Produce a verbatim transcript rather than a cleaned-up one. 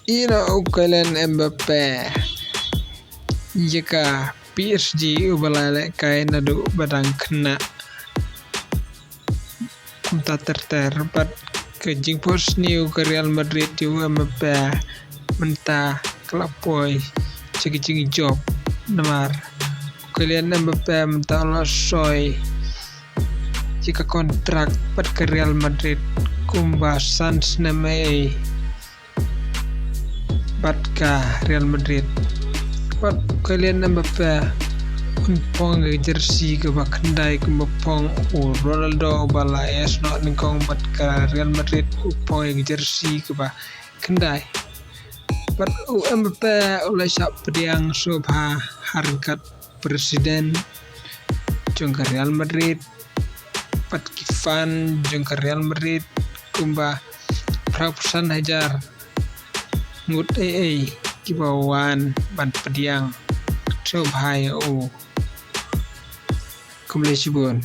Ïa u Kylian Mbappe, ïa ka P S G uba la lehkai naduh ba dang khynnah kumta ter ter, bad ka jingphohsniew ka Real Madrid ïa u Mbappe mynta ka la poi sha ka jingjop, namar u Kylian Mbappe mynta u la soi ïa ka kontrak bad ka Real Madrid kumba san snem ei bad ka Real Madrid. Bad u Kylian Mbappe un phong ïa ka jersey kaba khyndai kumba phong u Ronaldo uba la ïasnoh nyngkong bad ka Real Madrid, u phong ïa ka jersey kaba khyndai. Bad u Mbappe u la shah pdiang sngewbha ha ryngkat president jong ka Real Madrid bad ki fan jong ka Real Madrid kumba phra phew san hajar ngut ei ei kiba wan ban pdiang sngewbha ïa u. Khublei shibun.